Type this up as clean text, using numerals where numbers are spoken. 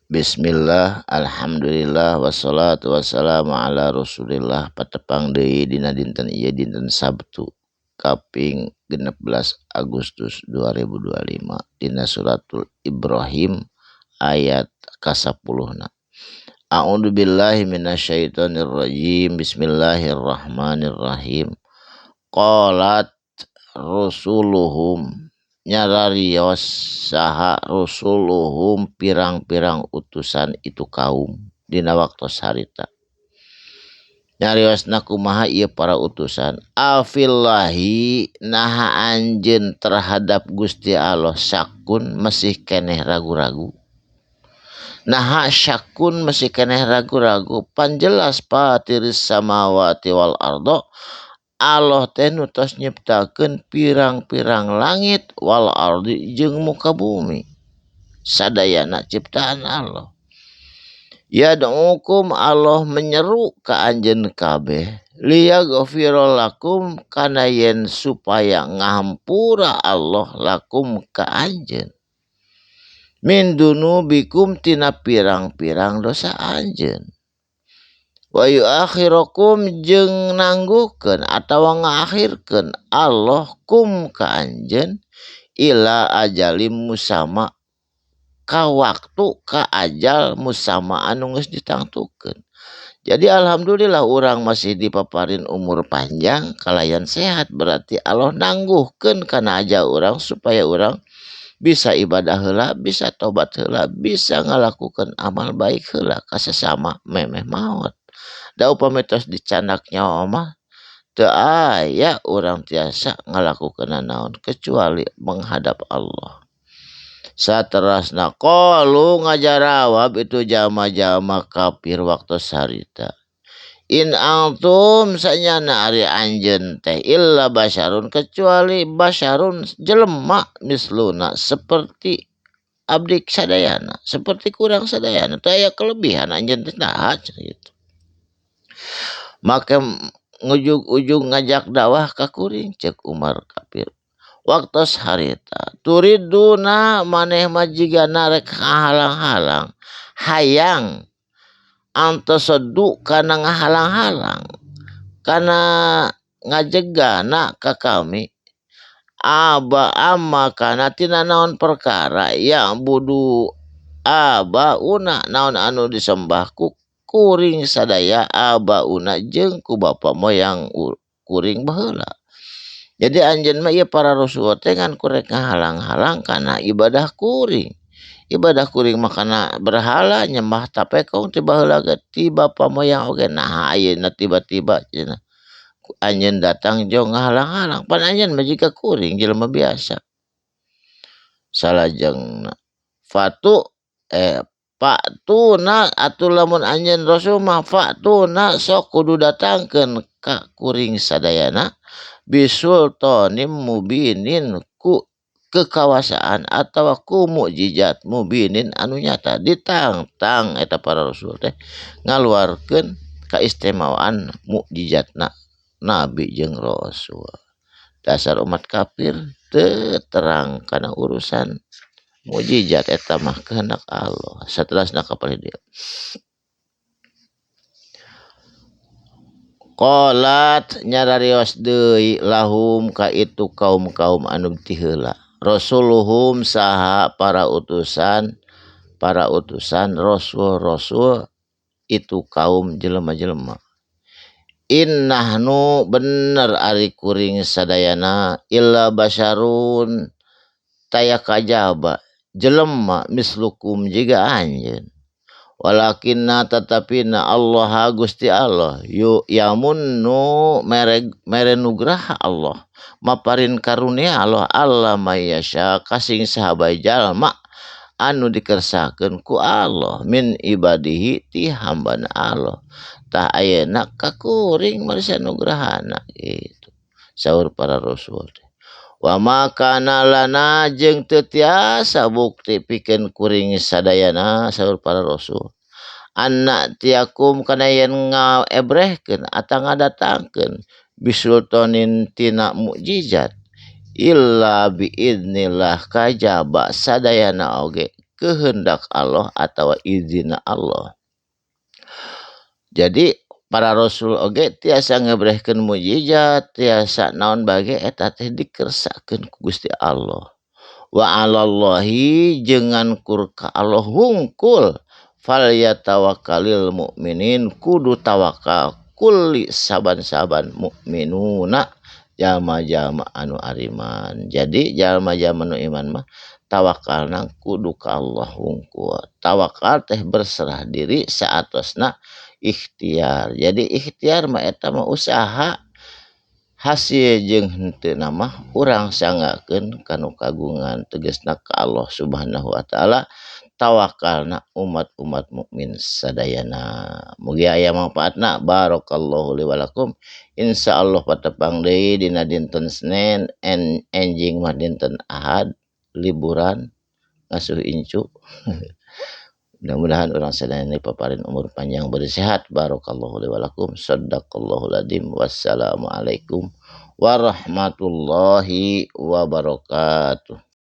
Bismillah, alhamdulillah, wassalatu wassalamu ala rasulillah. Patepang deui dina dinten ieu, dinten Sabtu kaping 16 Agustus 2025, dina suratul Ibrahim ayat ka-10 na. A'udzu billahi minasyaitonir rajim. Bismillahirrahmanirrahim. Qalat rusuluhum, nyararios saha rusuluhum pirang-pirang utusan itu kaum dina waktos harita. Nyariosna kumaha ieu para utusan? Afillahi, naha anjeun terhadap Gusti Allah, syakun, masih keneh ragu-ragu? Naha syakun, masih keneh ragu-ragu? Pan jelas fatiris samawati wal ardo, Allah teh nu tos nyiptakeun pirang-pirang langit, wal ardi, jeung muka bumi, sadayana ciptaan Allah. Yad'ukum, Allah menyeru ka anjeun kabeh, liyaghfira lakum, kana yen supaya ngahampura Allah, lakum, ka anjeun, min dunubikum, tina pirang-pirang dosa anjeun, wa yuakhirakum, jeung nangguhkeun atawa ngaakhirkeun Allah kum ka anjeun, ila ajalim musamma, ka waktu, ka ajal musamma anu geus ditangtukeun. Jadi alhamdulillah urang masih dipaparin umur panjang kalayan sehat, berarti Allah nangguhkeun kana ajal urang supaya urang bisa ibadah heula, bisa tobat heula, bisa ngalakukeun amal baik heula ka sesama memeh maot. Da upami tos dicandak nyawa mah teu aya urang tiasa ngalakukeun naon kecuali menghadap Allah. Saterasna qalu, ngajarawab itu jalma-jalma kafir waktu harita, in antum, sanyana ari anjeun teh, illa basyarun, kecuali basyarun, jelema, misluna, seperti abdi sadayana, seperti kurang sadayana, teu aya kelebihan anjeun teh, naha gitu make ngujug-ujug ngajak dakwah ka kuring? Cek Umar kafir waktos harita. Turiduna, maneh mah jigana rek halang-halang, hayang antasuddu, kana ngahalang-halang, kana ngajegana ka kami, aba amma, kana tina naon perkara, ya'budu abauna, naon anu disembah ku kuring sadaya, abauna, jeung ku bapa moyang kuring baheula. Jadi anjeun mah ieu para rasul teh ngan kurek ngahalang-halang kana ibadah kuring. Ibadah kuring mah kana berhala, nyembah tapekong ti baheula ge, ti bapa moyang oge. Naha ayeuna tiba-tiba cenah anjeun datang jong ngahalang-halang? Pan anjeun mah jiga kuring, jelema biasa. Salajengna fatu eh Fa'tuna, atuh lamun anjeun rasul mah, fa'tuna, sok kudu datangkeun ka kuring sadayana, bisultanim mubinin, ku kekawasaan atawa ku mukjizat, mubinin, anu nyata. Ditangtang eta para rasul teh ngaluarkeun kaistimewaan mukjizatna nabi jeung rasul. Dasar umat kafir teu terang kana urusan mukjizat, eta mah kehendak Allah. Saterasna ka dieu. Qalat, nyararios deui, lahum, ka itu kaum-kaum anu ti heula, rusuluhum, saha para utusan, para utusan rasul-rasul itu kaum jelema-jelema, in nahnu, bener ari kuring sadayana, illa basyarun, taya kajaba jelema, mislukum, jiga anjeun, walakinna, tatapina, Allah, Gusti Allah, yu yamunnu, mere mere nugraha Allah, maparin karunia Allah, ala mayyasya, kasing saha bae jalma anu dikersakeun ku Allah, min ibadihi, ti hambana Allah. Tah, ayeuna ka kuring marisa nugrahana gitu. Saur para rasul teh, wa ma kana lana, jeung teu tiasa bukti pikeun kuring sadayana, saur para rasul, an na'tiyakum, kana yen ngaebrehkeun atawa ngadatangkeun, bisultanin, tina mukjizat, illa biidznillah, kajaba sadayana oge kehendak Allah atawa izin Allah. Jadi para rasul oge tiasa ngebrehkeun mujizat, tiasa naon bage eta teh dikersakeun ku Gusti Allah. Wa 'alallahi jeung kur ka Allah hungkul falyatawakkalil mukminin kudu tawakal kulli saban-saban mukminuna jalma-jalma anu ariman. Jadi jalma-jalma nu iman mah tawakalna kudu ka Allah hungkul. Tawakal teh berserah diri saatosna ikhtiar. Jadi ikhtiar mah eta mah usaha, hasil jeung henteu mah urang sanggakeun kanu kagungan, tegasna ka Allah Subhanahu wa taala. Tawakalna umat-umat mukmin sadayana. Mugi aya manfaatna. Barakallahu li walakum. Insyaallah patepang deui dina dinten Senin, enjing mah dinten Ahad, liburan ngasuh incu. Mudah-mudahan urang sadayana paparin umur panjang bersehat. Barakallahu li walakum. Shadaqallahul adzim. Wassalamualaikum warahmatullahi wabarakatuh.